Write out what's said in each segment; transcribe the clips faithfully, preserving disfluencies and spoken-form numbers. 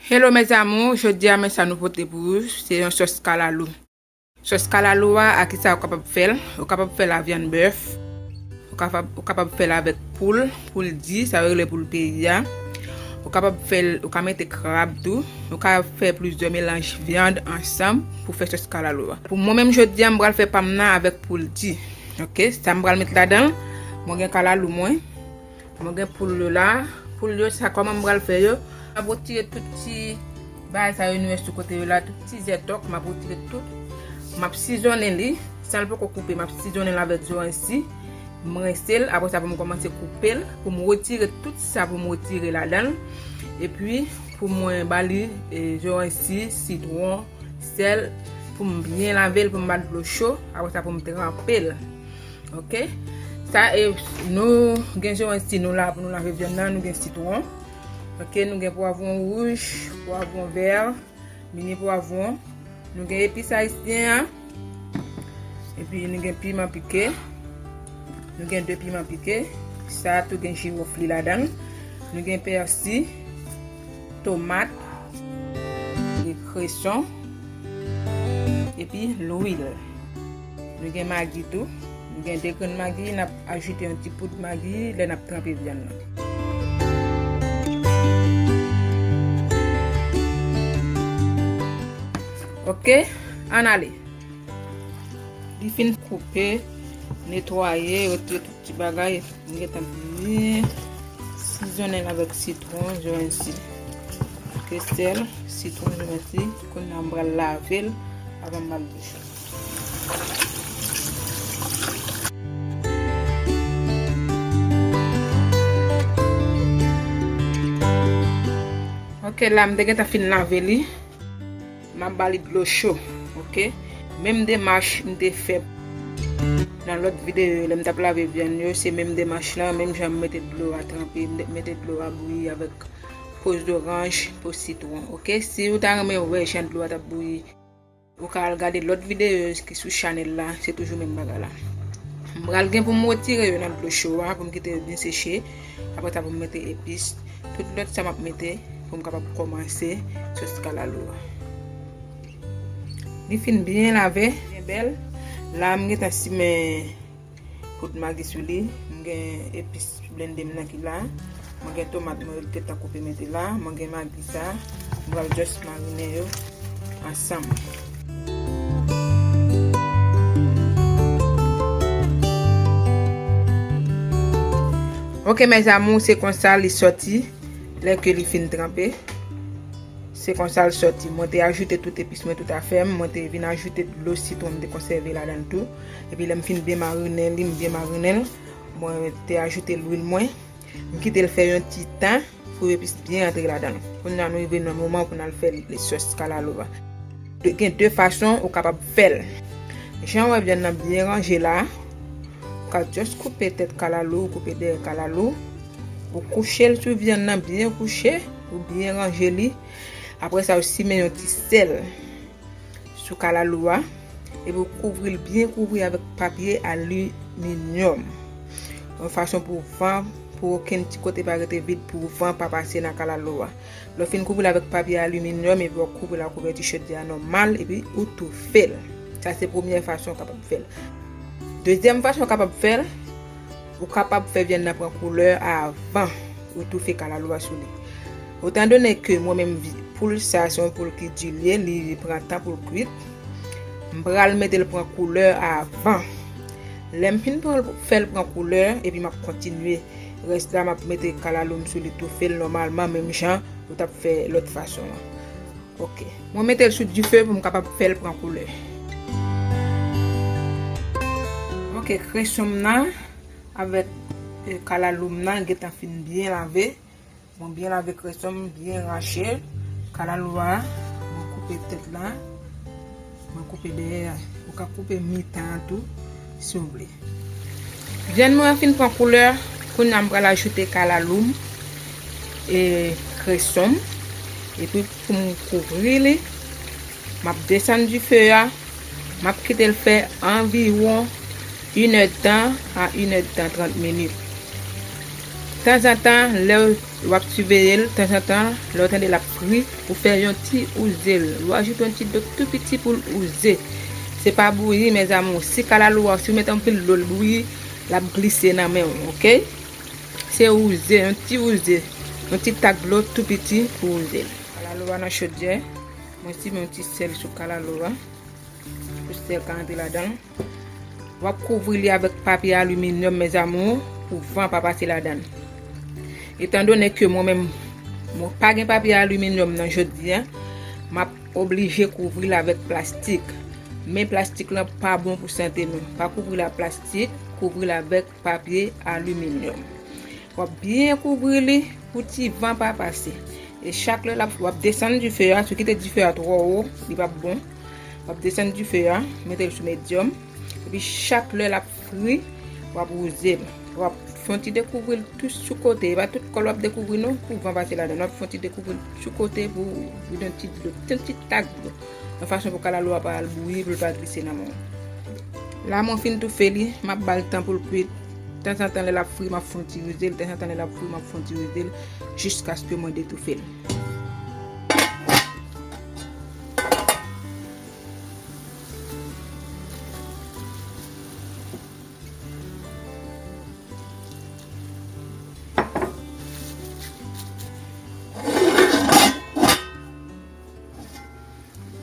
Hello mes amours, jodi a men sa nou pote pou ou, se yon sòs kalalou. Sòs kalalou a, a kisa ou kapab fè l? Ou kapab fè l a vyann bèf, ou kapab, ou kapab fè l avèk poul, poul di, sa yo rele poul peyi a. Ou kapab fè l, ou ka mete krab tou. Ou ka fè plizyè melanj vyann ansanm pou fè sòs kalalou a. Pou mwen menm jodi a, m pral fè pa m nan avèk poul di. Ok, sa m pral met ladan l, mwen gen kalalou mwen. Mwen gen poul yo la. Poul yo, sa kòman m pral fè yo? M ap retire tout ti bagay sa yo nou wè sou kote yo la, tout ti zètòk, m ap retire tout. M ap sizonnen li, san l poko koupe, m ap sizonnen l avèk zoranj si. M rense l, apre sa pou m kòmanse koupe l, pou m retire tout sa pou m retire ladan l. Epi, pou mwen ba li, e, zoranj si, sitwon, sèl, pou m byen lave l, pou m ba l dlo cho, apre sa pou m tranpe l. Ok? Sa, e, nou gen zoranj si nou la pou nou lave vyann nan, nou gen sitwon. Ok, nou gen pwavwon wouj, pwavwon vè, mini pwavwon. Nou gen epis ayisyen an. Epi nou gen piman pike. Nou gen de piman pike. Sa a tou gen jiwof li ladan l. Nou gen pèsi, tomat, gen kreson, epi lwil. Nou gen magi tou. Nou gen de grenn magi, n ap ajoute yon ti poud magi lè n ap tranpe vyann nan. Ok, ann ale. Li fin koupe, netwaye, retire tout ti bagay. M gentan byen sizonnen l avèk sitwon, zoranj si. Ke sèl, sitwon, zoranj si. Kounye a m pral lave l avan m ba l dlo cho. Ok, la m te gentan fin lave li. M ap ba li dlo cho, ok? Menm demach m te fè nan lòt videyo yo, lè m t ap lave vyann yo, se menm demach lan, menm jan m mete dlo a tranpe, m te mete dlo a bouyi avèk po zoranj, po sitwon, ok? Si ou ta renmen wè jan dlo a t ap bouyi, ou ka al gade lòt videyo yo ki sou chanèl la, se toujou menm bagay la. M pral gen pou m retire yo nan dlo cho a, pou m kite yo byen seche, apre sa pou m mete epis, tout lòt sa m ap mete pou m kapab kòmanse sòs kalalou a. Li fin byen lave, byen bèl. La, m gentan simen poud magi sou li. M gen epis blende m nan ki la. Mwen gen tomat mwen gentan koupe mete la. Mwen gen magi sa. M pral just marinen yo ansanm. Ok, mes amours, se konsa li sòti lè ke li fin tranpe. Se konsa l sòti. Mwen te ajoute tout epis mwen, tout afè m. Mwen te vin ajoute dlo sitwon m te konsève ladan l tou. Epi lè m fin byen marinen li, m byen marinen l, mwen te ajoute lwil mwen. M kite l fè yon ti tan pou epis byen antre ladan l. Kounye a nou rive nan moman pou n al fè sòs kalalou a. De, gen de fason ou kapab fè l. Jan w wè vyann nan byen ranje la, ou ka just koupe tèt kalalou, koupe dèyè kalalou. Ou kouche l sou vyann nan byen kouche, ou byen ranje li. Apre sa, ou simen yon ti sèl sou kalalou a, epi ou kouvri l byen kouvri avèk papye aliminyòm. Yon fason pou van, pou okenn ti kote pa rete vid, pou van pa pase nan kalalou a. Lè w fin kouvri l avèk papye aliminyòm, epi w kouvri l ak kouvèti chodyè a nòmal, epi ou toufe l. Sa se premyè fason w kapab fè l. Dezyèm fason w kapab fè l, ou kapab fè vyann nan pran koulè avan ou toufe kalalou a sou li. Etandone ke mwen menm vi-, poul sa se yon poul ki di l ye, li pran tan pou l kwit. M pral mete l pran koulè avan. Lè m fin pran, fè l pran koulè, epi m ap kontinye. Rès la, m ap mete kalalou m sou li, toufe l nòmalman, menm jan ou t ap fè lòt fason an. Ok. Mwen mete l sou dife pou m kapab fè l pran koulè. Ok, kreson m nan avèk, eh, kalalou m nan gentan fin byen lave. Mwen byen lave kreson m, byen rache. Kalalou a, mwen koupe tèt la. Mwen koupe dèyè a. Ou ka koupe mitan an tou, si w vle. Vyann mwen an fin pran koulè, kounye a m pral ajoute kalalou m e kreson m. Epi pou m kouvri li, m ap desann dife a, m ap kite l fè anviwon inèdtan a inèdtan trant minit. Tanzantan, lè w ap siveye l, tanzantan, lè w tande l ap fri, ou fè yon ti ouze l. Ou ajoute yon ti dlo tou piti pou l ouze. Se pa bouyi, mezanmi. Si kalalou a, si w mete anpil dlo, l bouyi, l ap glise nan men w, oke? Se ouze, yon ti ouze, yon ti tak dlo tou piti pou ouze l. Kalalou a nan chodyè, mwen simen yon ti sèl sou kalalou a, pou sèl ka antre ladan l. W ap kouvri li avèk papye aliminyòm, mes amours, pou van pa pase ladan l. Etandone ke mwen menm, mwen pa gen papye aliminyòm nan jodi a, m ap oblije kouvri l avèk plastik. Men plastik lan pa bon pou sante nou. Pa kouvri l ak plastik, kouvri l avèk papye aliminyòm. W ap byen kouvri li pou ti van pa pase. E chak lè l ap, w ap desann dife a, si w kite dife a twò wo, li p ap bon. W ap desann dife a, mete l sou medyòm. Epi chak lè l ap fri, w ap wouze l. W ap fè yon ti dekouvri l tou sou kote. E pa tout kò l w ap dekouvri non, pou van pase ladan l. W ap fè yon ti dekouvri l sou kote pou vide yon ti dlo, yon ti tak dlo. Yon fason pou kalalou a pa al bouyi, pou l pa glise nan men w. La, mwen fin toufe li, m ap ba l tan pou l kwit. Tanzantan, lè l ap fri, m ap fè yon ti rize l. Tanzantan, lè l ap fri, m ap fè yon ti rize l. Jiskaske mwen detoufe l.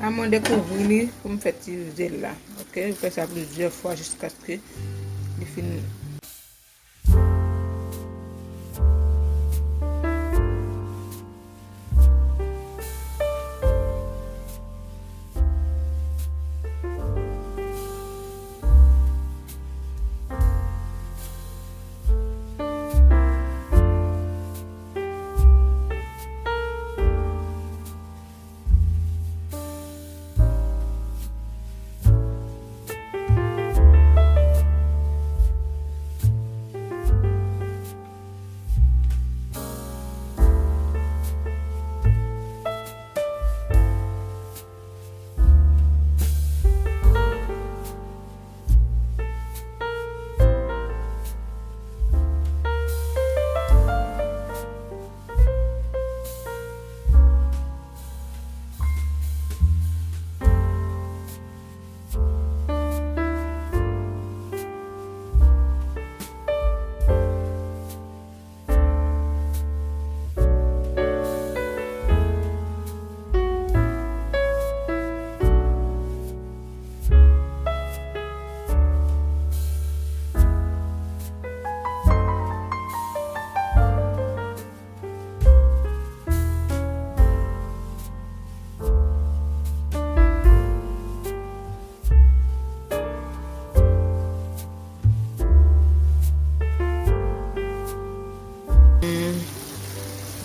La, mwen dekouvri li pou m fè ti rize l la. Oke, ou fè sa plizyè fwa jiskaske li fin. Mm. Li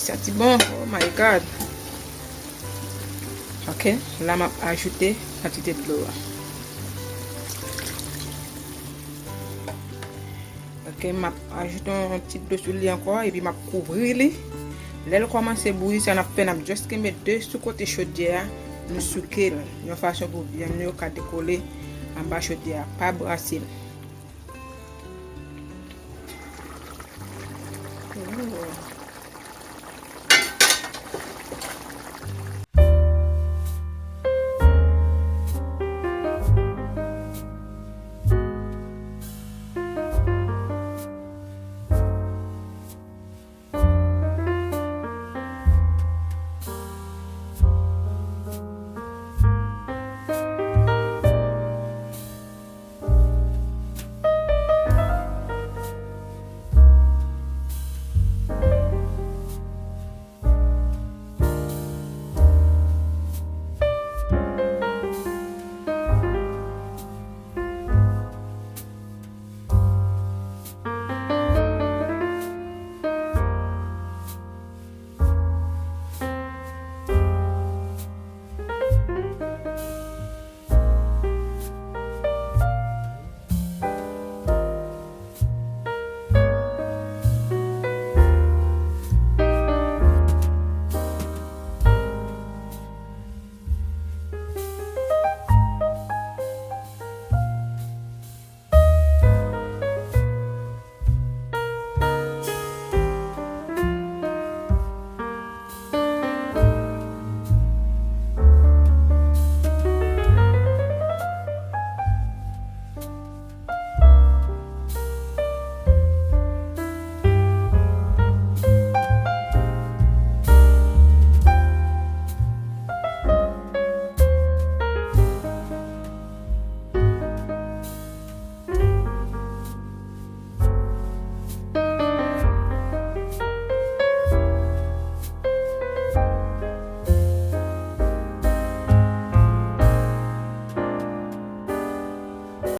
santi bon. Oh my God. Ok, la m ap ajoute kantite dlo a. Ok, m ap ajoute yon ti dlo sou li ankò, epi m ap kouvri li. Lè l kòmanse bouyi, sa n ap fè, n ap just kenbe de sou kote chodyè a, nou souke l, yon fason pou vyann nou yo ka dekole anba chodyè a, pa brase l. Oh.